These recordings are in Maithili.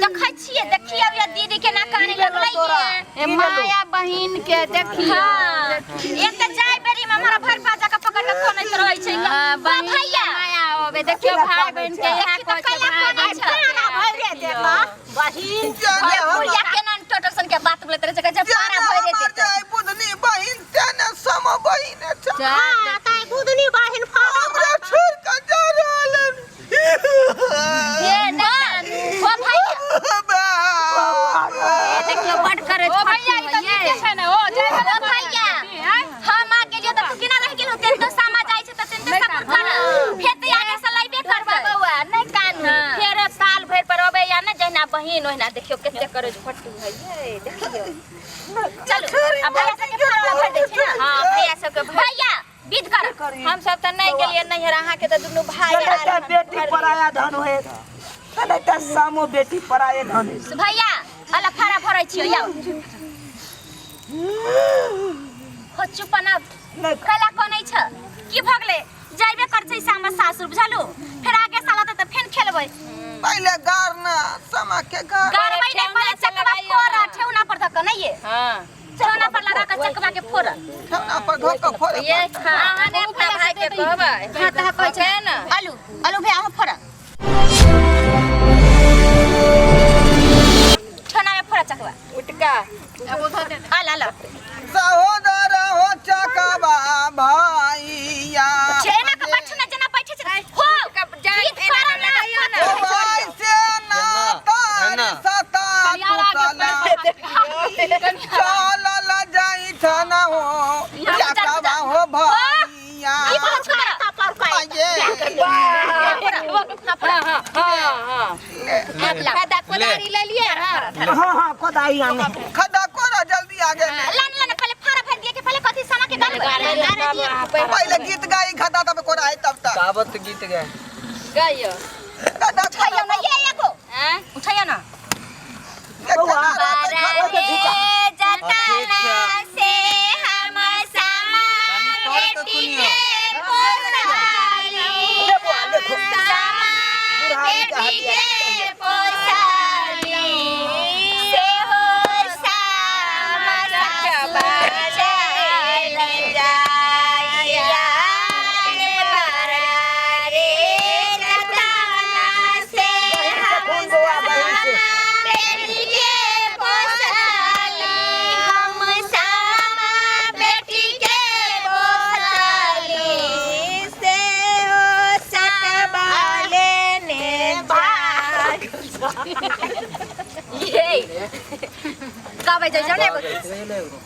देखै छियै, देखियौ या दीदी केना काने की भेलौ लगलै। तोरा? ये की भेलौ? माया बहिन के देखियो। हाँ, एक तऽ जाय बेरी में हमरा भरि पाजा के पकड़ के कोनैत रहै छै। हाँ, ओ बहिन भैया के माया होबे। देखियो, भाई बहिन के इएह देखी तऽ कहै छै। कैला भाई कोनै बहिन छै। के भरि देता बहिन। जेने और हमर बुढ़िया केना टोटल सन के बात बोलैत रहै छै, कहै छै जेने पारा भरि हमर देतै। जाय बुधनी बहिन तेने सम बहिन छै। हाँ, ताई बुधनी बहिन फाड़ा। हमरा छोड़ के जा रहल हन। हे नहि कानू। ओ भैया ए, देखियो, बड करे। ओ भैया, ई तऽ नीके छै ने। ओ जाय ओ भैया, हम आ गेलियो तऽ तू केना रहि गेलहो? तेन तो सामा जाइ छै तऽ तेन तो सपुर कर, फेर तऽ आगे से लैबे करबै। बौआ, नहि कानू। फेर साल भरि पर अबै या ने, जहिना बहिन ओहिना। देखियो कते करे फट्टू है ये, देखियो। चलू, अब भैया सबके फाड़ा भरि दै छै ने। हाँ, भैया सबके भरि। भैया, विध कर। हम सब तऽ नहि गेलियै नैहर, अहाँके तऽ दुनू भाय चलै आयल तऽ हन, बेटी भरि पराया धन होए, चलै तऽ सामो बेटी पराये धन होए। भैया, अला फाड़ा भरै छियो, याउ हो, चुप ना। नहि। कैला कोनै छ? की भऽ गेलै? जाइबे कर छै सामा सासुर, बुझलु? फेर आगे साल अतै तऽ फेन खेलबै। पहिले गार ना समा के गार। गारबै नहि, पहिले चकवा फोड़ ठेहुना पर धऽ कऽ। नहि ये? हाँ। ठेहुना पर लगा कऽ चकवा के फोड़। ठेहुना पर धो के फोड़े। ये अहाँ ने अपना भाई के कहबै। हाँ, तऽ कहै छै ने। आलू, आलू भैया, अहूँ फोड़, ठेहुना में फोड़ चकवा। उटका। आल आल। सहोदर हो चकवा भैया। छेना के बैठू ना, जेना बैठे छै हो। गीत कर ना। ओ भाई से ना तार सता टूटला चलल जाई थाना हो चकवा हो भैया। ई बहुत छोरा आये। खदा कोदारी ले लिए। हाँ हाँ, कोदारी आने। खदा कोरा जल्दी आगे में। लान लान, पहले फाड़ा भर दिए के पहले कथी सामा के गाल। पहिले गीत गाई, खदा तब कोरा है तब तक। काबत गीत गए। गाइयो। खदा। उठाइयो ना ये एगो। हैं? उठाइयो ना। बौआ, रे जतना से हम सामा तनी तोड़ के बेटी सुनियो। के पोसाली। ले बौआ, देखो। सामा बुढ़ारी का बेटी हथियार। के पोसाली से हो सामा सासुर चल जाइया रे जतना से बहिन से हम खून बौआ, बहिन से। बेटी के पोसाली, हम सामा बेटी के पोसाली से हो सकबा लेने भाग। ये गाबै जाइ जाउ ने एगो।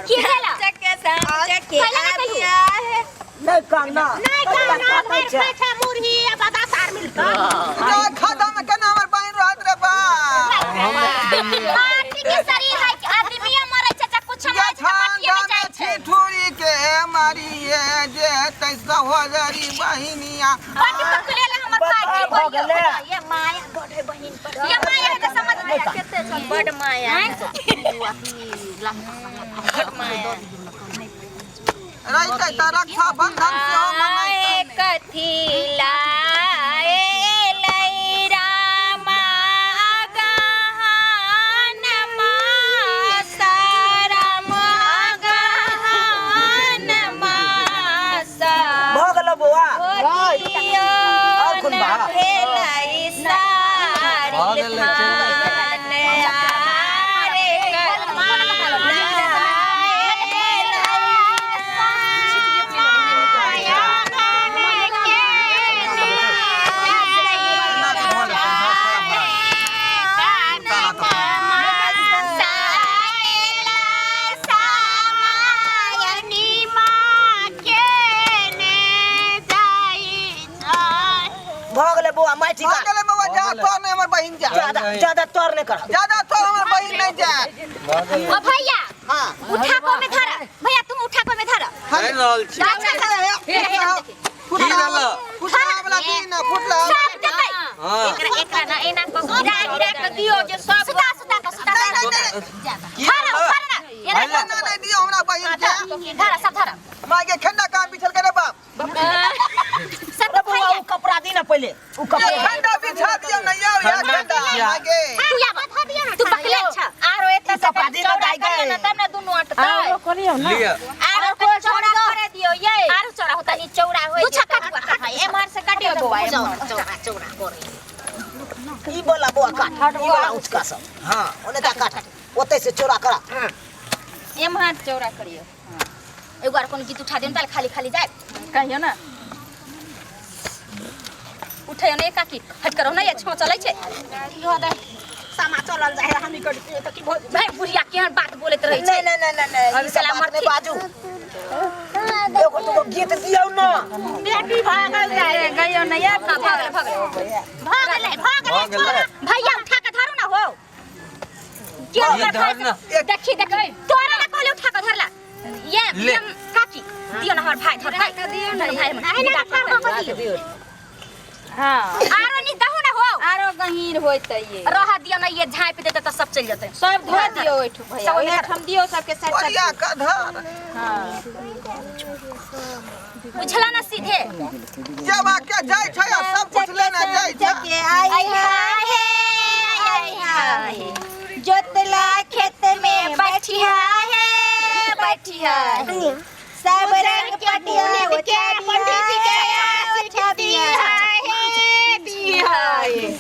की भेला? चके संग चके पहिले नहि कहियौ। आबिया है। नहि काना। नहि काना, भरि खाइ छै मुरही आ बतासा मिलतै। जा खदा में केना हमर बहिन रहत रे बा। माटी के शरीर है कि आदमी मरै छै चाहे कुछ मरै छै तऽ माटिए में जाइ छै। ठिठुरी के मारिए जे तै सहोदरी बहिनिया। बड्ड पकड़ेला हमर भाई के। भऽ गेलै। ये माया बड है बहिन पर, ये माया के समझ नहीं कते छै, बड माया, बड माया। रहतै तऽ रक्षा बंधन सेहो मनैतै। आए कथी लाए लै रामा गहन मासरम गहन मास। भऽ गेलौ बौआ? दियौ आओर कोन न बा? भेलै सारी भऽ गेलै, चलि जाइ। थान आरे भऽ गेलै बौआ, माटि भऽ काट। गेलै बौआ, जा तोर नहि हमर बहिन जा। ज्यादा ज्यादा तोर नहि कर। ज्यादा तोर हमर बहिन नहि जा। भऽ गेलै। ओ भैया, हाँ। उठा को में धर। भैया, तुम उठा को में धर। कहि रहल छी। अच्छा, अच्छा। की भेल? फुटला वाला दिन फुटला। सब देतै। हाँ। एकरा एकरा ना एना क गिरा गिरा के दियो जे सब। सुता सुता के, सुता नहीं सुता। नहीं नहीं। की धर भेल? धर ना एना। ना ना, नहीं दियो हमरा बहिन के। धर, सब धर। माय के ठंडा काम बिछल के रे बाप। सब। अरे बौआ, ओ कपड़ा दी ना पहिले, ओ कपड़ा। ठंडा बिछा दियो ना यार, यार ठंडा ठंडा बिछा। माय के। होतै। आरो करियौ ना। लिअ। आरो कोई चौड़ा करे दियो ये। आरो चौड़ा होतै। तनी चौड़ा होय। दू छक्का काटुआ। हां, एमहर से काटियो बौआ, एमहर। चौड़ा चौड़ा करे। ई बोला बौआ काट, ई वाला ऊँचका सब। हाँ, ओने ता काट, ओतै से चौड़ा करा। एमहर चौड़ा करियो। एगो आर कोनो गीत उठा देम ताल खाली खाली जाए। कहियो ना। उठे ने काकी, हट करो ना, ये छो चलै छै। इहो दे सामा चलल जाय है, हमी कर त की भो भाई बुढ़िया केहन बात बोलैत रहै छै। नहीं नहीं नहीं नहीं, अभी ई सब साला बात नहीं मरथी। बाजू। एगो दूगो गीत दियौ ना। बेटी भागल जाय। गइयो ना यार। हाँ, भगल भगल भागल भागल। भऽ गेलै। भैया उठा के धरू ना हो। के ये हमर भाई धर ना। देखी देखी, तोरा ना कहले उठा के धरला। ये ले। ये काकी दियो ना, हमर भाई धरतै। दियो ना भाई हमर। नहीं ना कर दियो। हां। आरो नी दहु ना हो। आरो गहीर होइतै ये। रह दियो ना, ये झाँपि देतै तऽ सब चलि जेतै। सब धो दियो ओइठू भैया। सब ओहिठाम। ओहिठाम दियो सबके साइड साइड। ओरिया के धर। हां। बुझला ना सीधे। जब आके जाइ छै आ सब कुछ लेने जाइ छै। के आई आई हे आई हे, जोतला खेत में बैठिया हे बैठिया हे। सब रंग पटिया के पंडित जी के आशिक दिया है दिया है।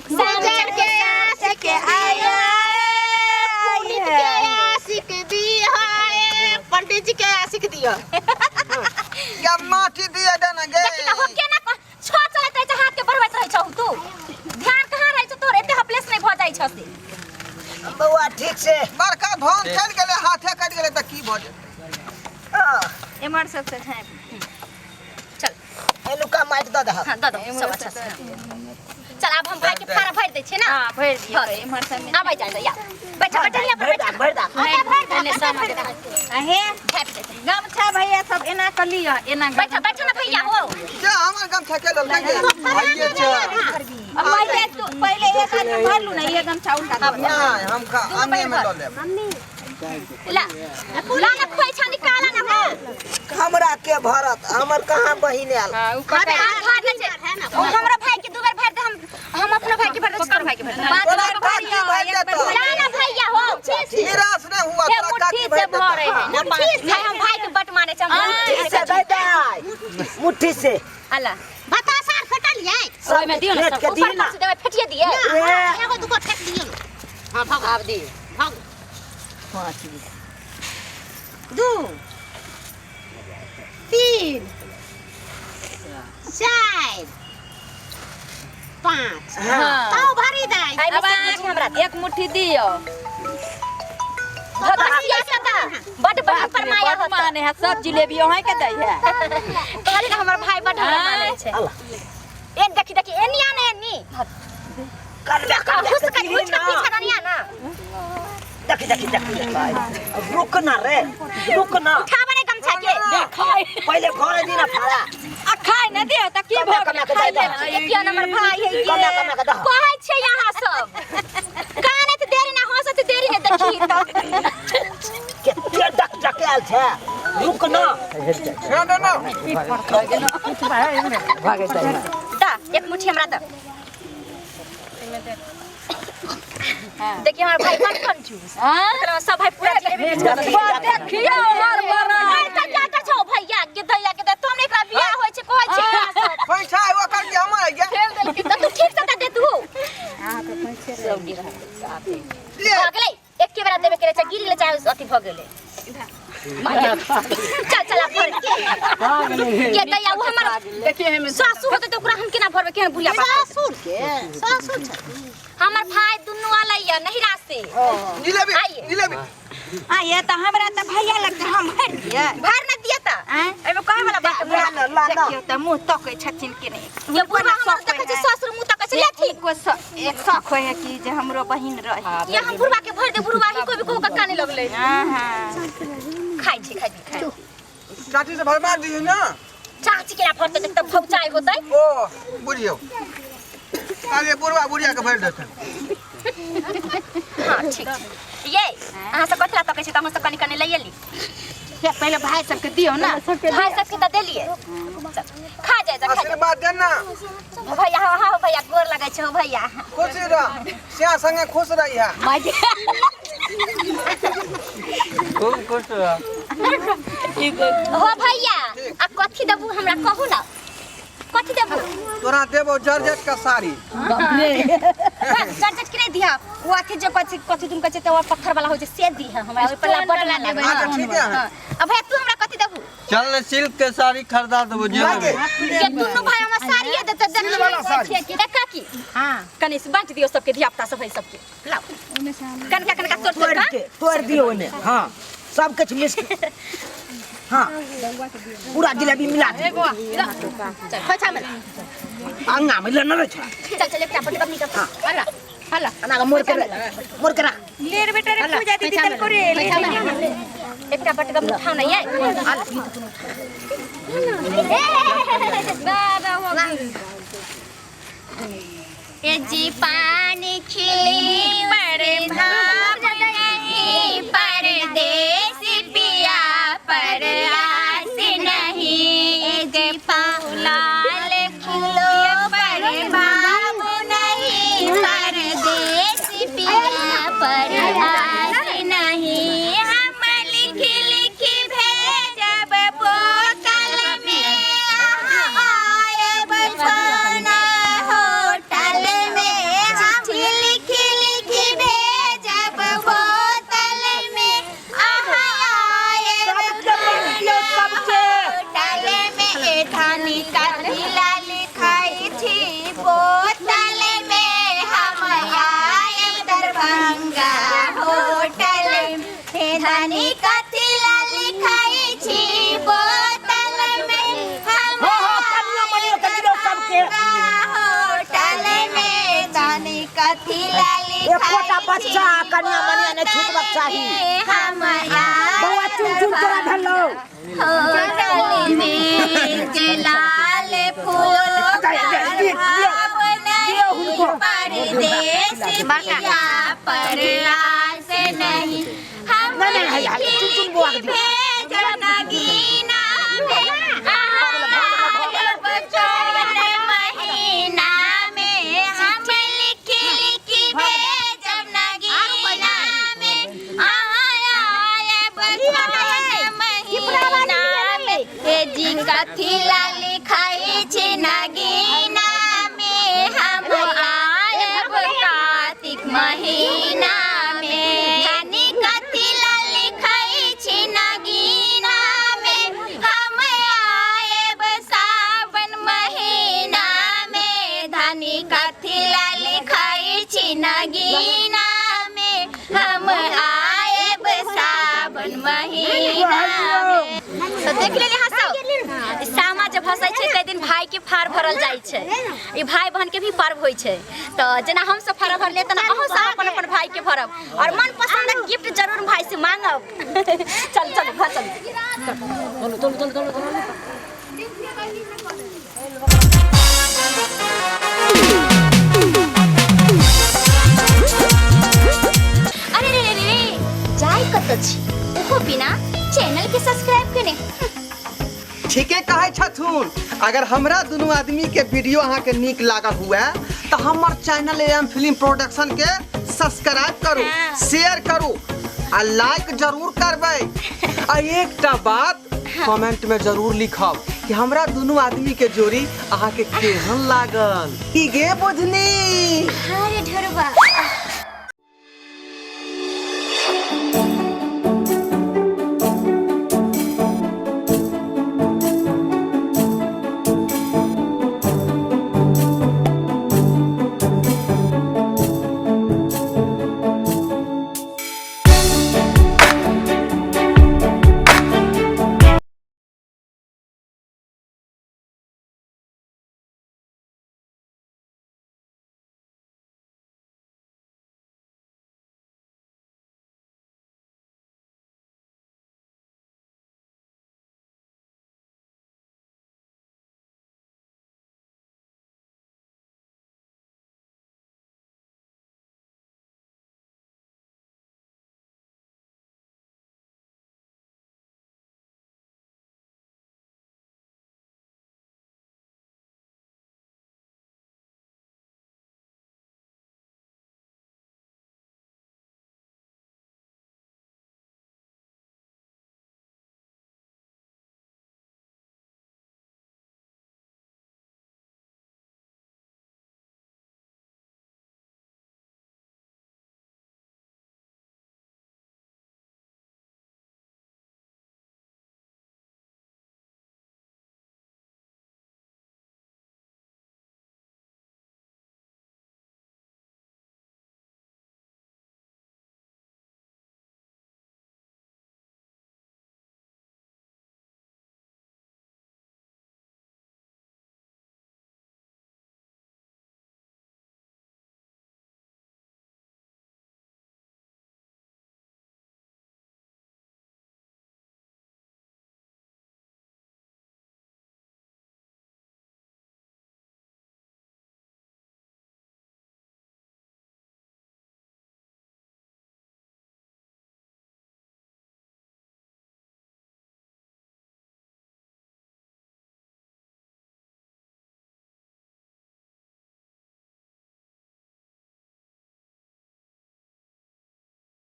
सजन के आशिक आया, पुनित के आशिक दिया है, पंडित जी के आशिक दिया। या माटी दिए देना गे। देखी तऽ हो केना छो चलैत रहै छै, हाथ के बढ़बैत रहै छौ तू। ध्यान कहाँ रहै छौ तोर? एते हपलेस नहि भऽ जाइ छौ से। बौआ ठीक से। बड़का धन चलि गेलै, हाथे कटि गेलै तऽ की भऽ जेतै? हाँ, एमहर सबसे झाँपि। चल। एनुका माटि दऽ दहक। हाँ, दऽ दो सब अच्छा से। चल आब हम भाई के फाड़ा भरि दै छियै ना। हां, भरि दियो एमहर सब में। आबै जा जा, बैठ बैठ यहाँ पर भरि बैठ। दहक, भरि दहक। भरि दे। अहे झाँपि देतै। गमछा भैया सब एना क लिअ, एना। बैठ बैठ ना भैया हो। जे हमर गमछा के लेलकै गे? भाइये छै। अब पहिले तू पहिले एक आदमी भर लू ना, ये गमछा उल्टा दो। नहि, हम खा अंगे में लऽ लेब। ला ला ना खोइछा निकाला ना हो। हमरा के भरत, हमर कहाँ बहिन आयल? हां, उ अबे हाथ धर ले छै। ओ हमरा भाई के दू बेर भरि दे, हम अपनो भाई के भरि दै छी, तोर भाई के भरि दे। तोरा काकी भरि देतौ। ला ना भैया हो। निराश नहि हुआ, हे तोरा काकी मुट्ठी से भरि देतौ। भरे है ना। नहीं, हम भाई के बट माने छै। हम मुट्ठी से दे दे, मुट्ठी से। अला बतासा फेटल ये। सब में दियौ ना फेंट सब। के ऊपर दी ना। पर से देबै, फेटिए दिए। ए, एगो दूगो फेट दियो। हां, भाग आब दियो। भाग। दू तीन चार पाँच। हाँ। तो भरी दे। एहिमे अब से एक मुट्ठी हमरा दे। एक मुट्ठी दियो। भगवतिया से तऽ बड बहिन पर माया बड होत। माने है सब, जिलेबी अहाँ के दै है। कहली ना हमर भाई बड हमरा मानै छै। ए देखी देखी, एनी आने एनी। करबे करबे घुस के के दी घुस के ना। पीछा दनिया ना। देखी देखी देखी, रुक ना रे, रुक ना। उठाबे ने गमछा के। पहिले भरे दी ना फाड़ा। आ खाय ना दियो त की भऽ कमा गेलै? के खाय दे ले। दे। देखियौ न हमर भाई है ये। कमा कमा के दह। कहै छै यहाँ सब कानैत देरी ना, हंसैत देरी ने। देखी तऽ के डक डक आयल छै, रुक ना। ना ना ना। दा एक मुट्ठी हमरा द। देखिए हमर भाई बड़ कंजूस। हां। एकरा सब भाई पूरा जिलेबी बेच कर। देखियो हमर बड़ा। अरे तऽ क्या कर छौ भैया के दैया के दै, तुम एकरा बियाह होइ छै कहै छै यहाँ सब। पैसा ओकर के हमर गे? तऽ तू ठीक से तऽ दे तू। ले। भऽ गेलै, एके बेरा देबे के रहै छै, गिर गेलै चाहे अथी भऽ गेलै। चल चल आब भर के दैया। ओ हमर देखिए हमें सासु होतै तऽ ओकरा हम केना भरबै? केहन बुढ़िया बात। सासुर के सासुर छथिन। हमर भाई दुनू आलैया नहिरा से। जिलेबी। आइए। जिलेबी। आ ये तऽ हमरा तऽ भैया लगतै, हम भरि दियै। भर न दिया तऽ आँय? एहिमे कहै वाला बात। ला ना, ला ना। देखियौ तऽ मुँह तकै छथिन कि नहि। ये बुढ़वा हमर देखै छै, ससुर मुँह तकै छै लेथिन। हुनको एक शौक होइ है कि जे हमरो बहिन रहे। ये हम बुढ़वा के भर दे, बुढ़वा ही कोई भी कहू कक्का नहीं लगलै। हाँ हाँ। खाइ छै, खाइ छै, खाइ। चाची से भरमा दिही ना। चाची केना फरतै? तऽ फौचाइ होतै। ओ बुझियौ, अरे बुढ़वा बुढ़िया के भरि देतै। हाँ, ठीक छै। ये अहाँ सब कथी ला तकै छी? तऽ अहाँ सब कनि कनि लैए ली। पहिले भाई सबके दियौ ना। भाई सबके तऽ देलियै। चल, खा जाए जा, खा जा। आशीर्वाद दे ना। भैया, हाँ हाँ भैया, गोर लगै छै भैया। खुश रह, सिया संगे खुश रही है। खूब खुश रह। हो भैया आ कथी देबू हमरा कहू ना, कथी देबू? तोरा देबो जर्जट का साड़ी। जर्जट के नहीं दिहा, वो अथी जे कथी कथी तुम कहै छै त वो पत्थर वाला होइ छै से दिहा हमरा, ओइ पर ला बड ना लेबै। अच्छा ठीक है। अब भैया तू हमरा कथी देबू? चल ने सिल्क के साड़ी खरीदा देबो जे लेबै। के दुनू भाई हमरा साड़िए देते, सिल्क वाला साड़ी। ए काकी हां कनी से बांट दियो सबके, धिया पुता सब है सबके, लाओ कनका कनका तोड़ तोड़ तोड़ के तोड़ दियो ओने। हां सब कुछ मिक्स। हां पूरा जिलेबी मिला दियो। खोइछा में अंगा में लेना रे छोरा। चल चल एकटा बटका निकल। हला हला अना के मोड़ के मोड़ के रख। ले रे बेटा रे पूजा दीदी तन करे ले। एकटा बटका उठाओ ना ये। ए जी पानी खिली पर भाव नहीं, परदेसी पिया पर आस नहीं। ए जी लाल खिलो पर भाव नहीं, परदेसी पिया पर आस नहीं। हम लिखी लिखी भेजब बोतल में, आयब सोना होटल में। हम लिखी लिखी भेजब बोतल में, आयब होटल में। धानी कथिला लिखाई छी बोतल में, हम आयब दरभंगा होटल में। धानी कथिला लिखाई छी बोतल में, हम दरभंगा होटल में। धानी कथिला एकोटा लिखाई बच्चा कन्या मनिया नहीं छूटबाक चाही। हम बौआ चुन चुन तोरा भेलौ। होटल में के लाल फूल हुनको। परदेस पिया पर आस नहीं। हम नहीं, नहीं, है, चुन चुन बौआ के दियौ। भेजब नगीना में, आयब चौर महीना में। हम लिखी लिखी भेजब नगीना में, आयब चौर महीना में। हे जी कथिला लिखाई छी नगीना में, हम आयब कार्तिक महीना में। धनी कथिला लिखाई छी नगीना में, हम आयब सावन महीना में। धनी कथिला लिखाई छी नगीना में, हम आयब सावन महीना में। तो देख लेली अहाँ सब, सामा जब हंसै छै तै दिन भाई के फार भरल जाइ छै। ई भाई बहन के भी पर्व होइ छै। तो जेना हम सब फार भरले तेना अहूँ सब अपन अपन भाई के भरब और मन पसंदक गिफ्ट जरूर भाई से मांगब। चल चल घर चल। अरे रे रे रे जाय कत छी ओहो बिना चैनल के सब्सक्राइब केने। ठीके कहै छथुन, अगर हमरा दुनू आदमी के वीडियो अहाँ के नीक लागल हुए तो हमर चैनल एम फिल्म प्रोडक्शन के सब्सक्राइब करू, शेयर करू आ लाइक जरूर करबै। आ एकटा बात कमेंट में जरूर लिखब कि हमरा दुनू आदमी के जोड़ी अहाँ के केहन लागल। की गे बुझनी? अरे ढेरवा